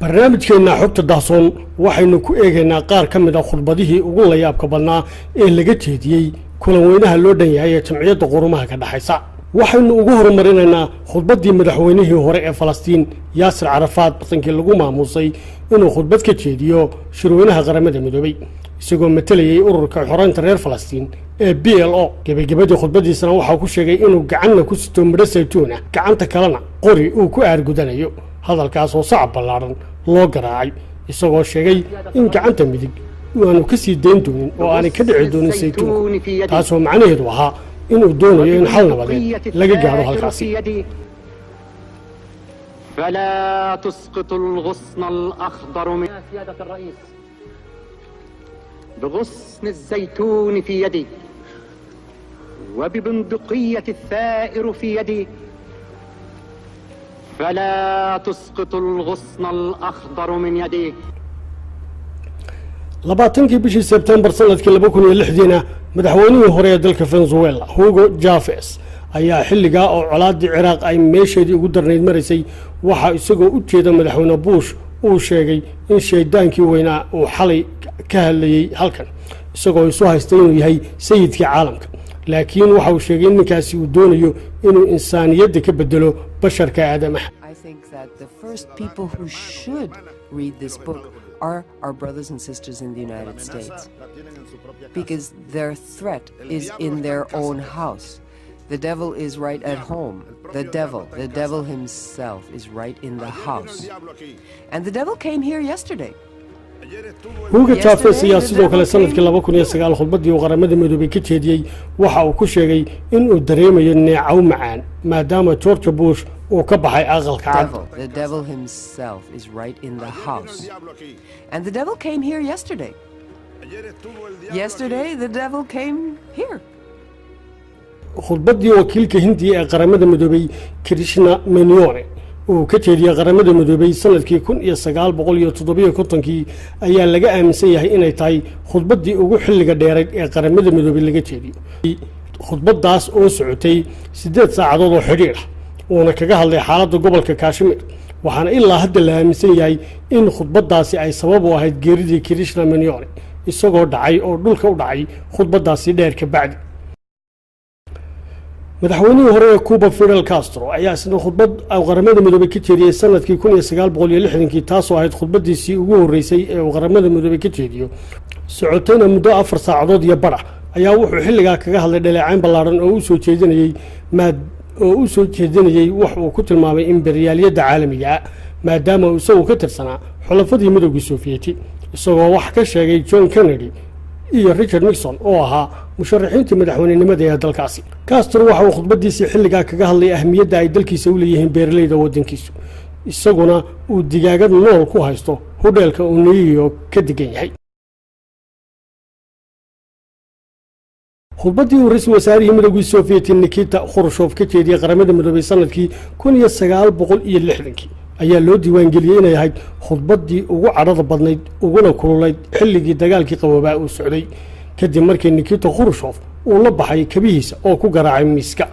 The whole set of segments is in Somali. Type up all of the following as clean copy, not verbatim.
Barnaamijkeenna Xogta Dahsoon waxaynu ku eegaynaa qaar ka mid a khudbadihii ugu layaabka badnaa ee laga jeediyey kulan weynaha loo dhan yahay ee Jamciyadda Qurumaha ka Dhexaysa. Waxaynu ugu horumarinaynaa khudbaddii madaxweynihii hore ee Falastiin, Yaasir Carafaad, bartankii lagu maamuusay inuu khudbad ka jeediyo shirweynaha Qaramada Midoobey, isagoo matalayay ururka xoreynta reer Falastiin ee PLO. Gebagabadii khudbaddiisana waxaa ku sheegay inuu gacanna ku sito midho saytuuna, gacanta kalena qori uu ku aargudanayo, hadalkaasoo sacab ballaadhan loo garaacay, isagoo sheegay in gacanta midig aanu ka sii dayn doonin oo aanay ka dhici doonin saytuunku, taasoo macnaheedu ahaa inuu doonayo in xal nabadeed laga gaadho halkaasi. فلا تسقط الغصن الأخضر من سيادة الرئيس بغصن الزيتون في يدي وببندقية الثائر في يدي، فلا تسقط الغصن الأخضر من يدي. 20-kii bishii Sebtembar sanadkii 2006-diina, madaxweynihii hore ee dalka Venezuela, Hugo Chavez, ayaa xilligaa oo colaaddii Ciraaq ay meesheedii ugu darnayd maraysay, waxaa isagoo u jeeda madaxweyne Bush uu sheegay in shaydaankii weynaa uu xalay ka hadlayey halkan, isagoo isu haystay inuu yahay sayidkii caalamka, laakiin waxa uu sheegay in ninkaasi uu doonayo inuu insaaniyadda ka bedelo basharka aadamaha. I think that the first people who should read this book are our brothers and sisters in the United States, because their threat is in their own house. The devil is right at home. The devil himself is right in the house. And the devil came here yesterday. Hugo Chavez ayaa sidoo kale sanadkii 2009 khudbaddii uu Qaramada Midoobey ka jeediyey waxa uu ku sheegay inuu dareemayo neecaw macaan, maadaama George Bush uu ka baxay Aqalka Cad. Devil, the devil himself is right in the house. And the devil came here yesterday. Yesterday, the devil came here. Khudbaddii wakiilka Hindiya ee Qaramada Midoobey, Krishna Menon, uu ka jeediyey Qaramada Midoobey sanadkii 1957-kii ayaa laga aaminsan yahay inay tahay khudbaddii ugu xilliga dheerayd ee Qaramada Midoobey laga jeediyo, khudbaddaas oo socotay 8 saacadood oo xidhiidh ah, uuna kaga hadlay xaaladda gobolka Kashmir. Waxaana ilaa hadda la aaminsan yahay in khudbaddaasi ay sabab u ahayd geeridii Krishna Menon, isagoo dhacay oo dhulka u dhacay khudbaddaasi dheer ka bacdi. Madaxweynihii hore ee Cuba, Fidel Castro, ayaa isna khudbad Qaramada Midoobey ka jeediyey sanadkii 1960-kii, taasoo ahayd khudbadiisii ugu horreysay ee uu Qaramada Midoobey ka jeediyo, socotayna muddo 4 saacadood iyo badh ah, ayaa wuxuu xilligaa kaga hadlay dhaleecayn ballaadhan oo u soo jeedinayey wax uu ku tilmaamay imberiyaaliyadda caalamiga ah, maadaama uu isagu ka tirsanaa xulafadii Midowgii Sofiyeeti, isagoo wax ka sheegay John Kennedy iyo Richard Nixon oo ahaa musharaxiintii madaxweynenimada ee dalkaasi. Castro waxa uu khudbadiisii xilligaa kaga hadlay ahmiyadda ay dalkiisa u leeyihiin beeraleyda waddankiisu, isaguna uu digaagad nool ku haysto hudheelka uu New York ka degan yahay. Khudbaddii uu ra-iisul wasaarihii Midoogii Sofiyeeti, Nikita Khrushchev, ka jeediyey Qaramada Midoobey sanadkii 1960-kii ayaa loo diiwaangeliyey inay ahayd khudbaddii ugu cadhada badnayd uguna kululayd xilligii dagaalkii qaboobaa uu socday, kadib markii Nikita Khrushchev uu la baxay kabihiisa oo ku garaacay miiska.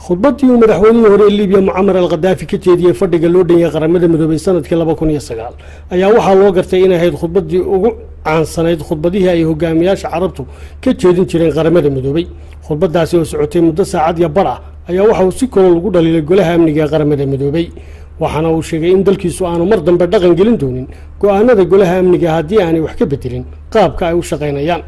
Khudbaddii uu madaxweynihii hore ee Libiya, Mucamar al Khadaafi, ka jeediyey fadhiga loo dhanyay Qaramada Midoobey sanadkii 2009 ayaa waxaa loo gartay inay ahayd khudbaddii ugu caansanayd khudbadihii ay hogaamiyaasha Carabtu ka jeedin jireen Qaramada Midoobey. Khudbaddaasi oo socotay muddo saacad iyo bar ah ayaa waxa uu si kulol ugu dhaliilay Golaha Amniga ee Qaramada Midoobey, waxaana uu sheegay in dalkiisu aanu mar dambe dhaqan gelin doonin go-aanada Golaha Amniga haddii aanay wax ka bedelin qaabka ay u shaqaynayaan.